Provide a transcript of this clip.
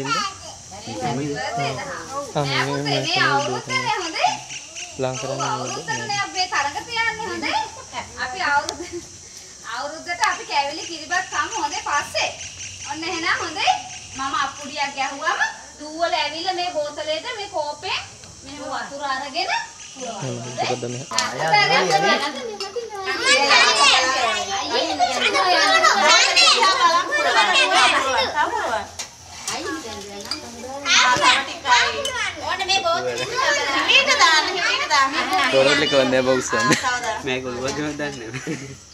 මෙතෙන්ද? ආ මේ අවුරුද්දනේ හොඳේ. ලං කරන්න අවුරුද්දනේ අපි තරඟ තියන්නේ හොඳේ. අපි අවුරුද්දට අපි කැවිලි කිරිබත් කමු හොඳේ පස්සේ. ඔන්න එහෙනම් හොඳේ මම අප්පුඩියක් ගැහුවම දූවල ඇවිල්ලා මේ බෝතලේට මේ කෝපෙන් මෙහෙම වතුර අරගෙන පුරවන්න. තොරල්ල කොන්නේ බවුස්සන්න. මේක ඔළුවදම දන්නේ නැහැ.